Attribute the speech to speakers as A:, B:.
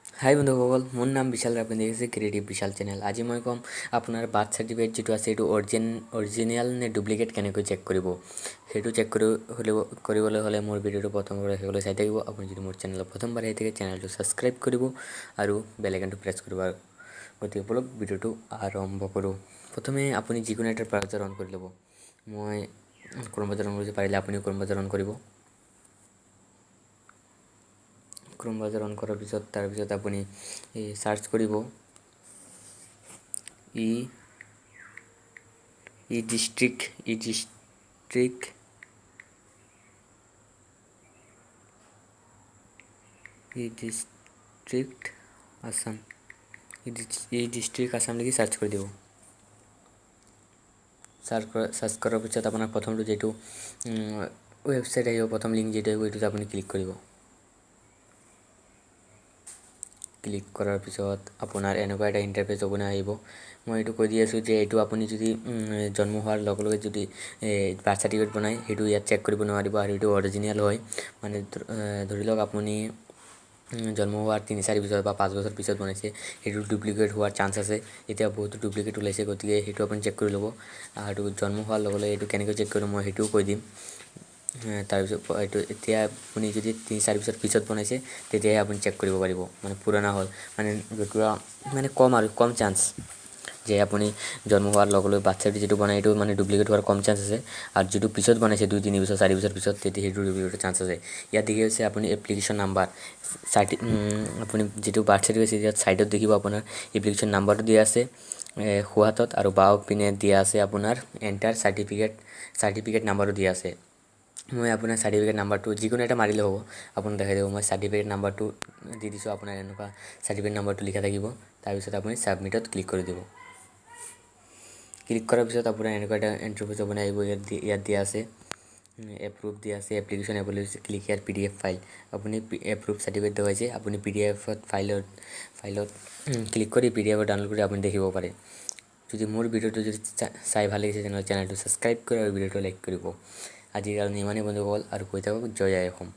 A: হাই বন্ধুসকল, মোৰ নাম বিশাল, আপুনি দেখিছে ক্ৰিয়েটিভ বিশাল চেনেল। আজি মই ক'ম আপোনাৰ বাৰ্থ চাৰ্টিফিকেট যিটো আছে সেইটো অৰিজিনেল নে ডুপ্লিকেট কেনেকৈ চেক কৰিব। সেইটো চেক কৰিবলৈ হ'লে মোৰ ভিডিঅ'টো প্ৰথমৰ পৰা শেষলৈ চাই থাকিব। আপুনি যদি মোৰ চেনেলত প্ৰথমবাৰ আহি থাকে, চেনেলটো ছাবস্ক্ৰাইব কৰিব আৰু বেল আইকনটো প্ৰেছ কৰিব। গতিকে ব'লক, ভিডিঅ'টো আৰম্ভ কৰোঁ। প্ৰথমে আপুনি যিকোনো এটা ব্ৰাউজাৰ অন কৰি ল'ব। মই ক্ৰম ব্ৰাউজাৰ অন কৰিছোঁ, পাৰিলে আপুনিও ক্ৰম ব্ৰাউজাৰ অন কৰিব। ক্ৰম ব্ৰাউজাৰ অন কৰাৰ পিছত তাৰপিছত আপুনি এই চাৰ্চ কৰিব ই ই ডিষ্ট্ৰিক্ট ই ডিষ্ট্ৰিক্ট ই ডিষ্ট্ৰিক্ট আছাম, ই ডিষ্ট্ৰিক্ট আছাম লিখি চাৰ্চ কৰি দিব। চাৰ্চ কৰাৰ পিছত আপোনাৰ প্ৰথমটো যিটো ৱেবছাইট আহিব, প্ৰথম লিংক যিটো আহিব, এইটোত আপুনি ক্লিক কৰিব। ক্লিক কৰাৰ পিছত আপোনাৰ এনেকুৱা এটা ইণ্টাৰফেচ অপেন আহিব। মই এইটো কৈ দি আছোঁ যে এইটো আপুনি যদি জন্ম হোৱাৰ লগে লগে যদি বাৰ্থ চাৰ্টিফিকেট বনায়, সেইটো ইয়াত চেক কৰিব নোৱাৰিব আৰু এইটো অৰিজিনেল হয়। মানে ধৰি লওক আপুনি জন্ম হোৱাৰ 3-4 বছৰ বা 5 বছৰ পিছত বনাইছে, সেইটো ডুপ্লিকেট হোৱাৰ চান্স আছে। এতিয়া বহুতো ডুপ্লিকেট ওলাইছে, গতিকে সেইটো আপুনি চেক কৰি ল'ব। আৰু জন্ম হোৱাৰ লগে লগে এইটো কেনেকৈ চেক কৰিম, মই সেইটোও কৈ দিম। তাৰপিছত এইটো এতিয়া আপুনি যদি 3-4 বছৰ পিছত বনাইছে, তেতিয়াহে আপুনি চেক কৰিব পাৰিব। মানে পুৰণা হ'ল মানে যেতিয়া মানে কম আৰু কম চান্স যে আপুনি জন্ম হোৱাৰ লগে লগে বাৰ্থ চাৰ্টিফিকেট যিটো বনায়, সেইটো মানে ডুপ্লিকেট হোৱাৰ কম চান্স আছে। আৰু যিটো পিছত বনাইছে, 2-3 বছৰ, 4 বছৰ পিছত, তেতিয়া সেইটো ডুপ্লিকেট চান্স আছে। ইয়াত দেখি আছে আপুনি এপ্লিকেশ্যন নাম্বাৰ চাৰ্টি আপুনি যিটো বাৰ্থ চাৰ্টিফিকেট, ইয়াত ছাইডত দেখিব আপোনাৰ এপ্লিকেশ্যন নাম্বাৰটো দিয়া আছে সোঁহাতত, আৰু বাওঁ পিনে দিয়া আছে আপোনাৰ এণ্টাৰ চাৰ্টিফিকেট নাম্বাৰটো দিয়া আছে। মই আপোনাৰ চাৰ্টিফিকেট নাম্বাৰটো যিকোনো এটা মাৰিলে হ'ব, আপোনাক দেখাই দিব। মই চাৰ্টিফিকেট নাম্বাৰটো দি দিছোঁ। আপোনাৰ এনেকুৱা চাৰ্টিফিকেট নাম্বাৰটো লিখা থাকিব। তাৰপিছত আপুনি ছাবমিটত ক্লিক কৰি দিব। ক্লিক কৰাৰ পিছত আপোনাৰ এনেকুৱা এটা ইণ্টাৰফেচ অপেন আহিব। ইয়াত দিয়া আছে এপ্ৰুভ দিয়া আছে, এপ্লিকেশ্যন এপ্ৰুভ, ক্লিক ইয়াৰ পিডিএফ ফাইল। আপুনি এপ্ৰুভ চাৰ্টিফিকেট দেখুৱাইছে, আপুনি পিডিএফত ফাইলত ক্লিক কৰি পিডিএফত ডাউনলোড কৰি আপুনি দেখিব পাৰে। যদি মোৰ ভিডিঅ'টো যদি চাই ভাল লাগিছে, তেনেহ'লে চেনেলটো ছাবস্ক্ৰাইব কৰি আৰু ভিডিঅ'টো লাইক কৰিব। আজিৰ কাৰণে ইমানেই বন্ধুসকল, আৰু কৈ থাকক জয় আই অসম।